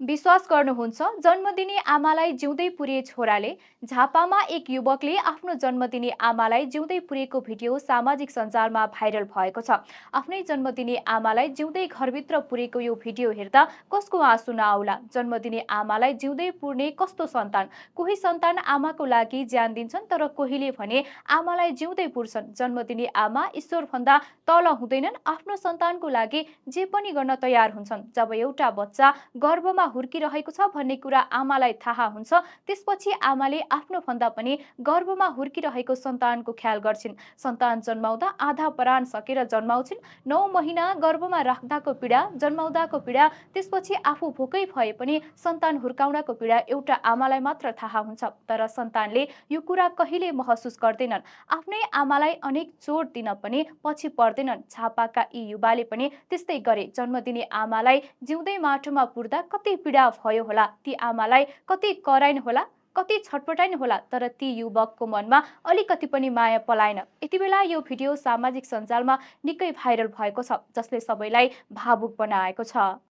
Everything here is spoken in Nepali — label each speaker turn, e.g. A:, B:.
A: विश्वास गर्नुहुन्छ जन्मदिने आमालाई जिउँदै पुरे छोराले। झापामा एक युवकले आफ्नो जन्मदिने आमालाई जिउँदै पुरेको भिडियो सामाजिक सञ्जालमा भाइरल भएको छ। आफ्नै जन्मदिने आमालाई जिउँदै घरभित्र पुरेको यो भिडियो हेर्दा कसको आँसु नआउला। जन्मदिने आमालाई जिउँदै पुर्ने कस्तो सन्तान। कोही सन्तान आमाको लागि ज्यान दिन्छन् तर कोहीले भने आमालाई जिउँदै पुर्छन्। जन्मदिने आमा ईश्वरभन्दा तल हुँदैनन्, आफ्नो सन्तानको लागि जे पनि गर्न तयार हुन्छन्। जब एउटा बच्चा गर्भमा हुर्किरहेको छ भन्ने कुरा आमालाई थाहा हुन्छ, त्यसपछि आमाले आफ्नो भन्दा पनि गर्भमा हुर्किरहेको सन्तानको ख्याल गर्छिन्। सन्तान जन्माउँदा आधा प्राण सकेर जन्माउँछिन्। 9 महिना गर्भमा राख्दाको पीडा, जन्माउँदाको पीडा, त्यसपछि आफू भोकै भए पनि सन्तान हुर्काउनको पीडा एउटा आमालाई मात्र थाहा हुन्छ। तर सन्तानले यो कुरा कहिले महसुस गर्दैनन्। आफ्नै आमालाई अनेक चोट दिन पनि पछि पर्दैनन्। झापाका यी युवाले पनि त्यस्तै गरे। जन्मदिने आमालाई जिउँदै माटोमा पुर्दा कति पीडा भयो होला, ती आमालाई कति कराइन होला, कति छटपटाइन होला, तर ती युवकको मनमा अलिकति पनि माया पलाएन। यति बेला यो भिडियो सामाजिक सञ्जालमा निकै भाइरल भएको छ, जसले सबैलाई भावुक बनाएको छ।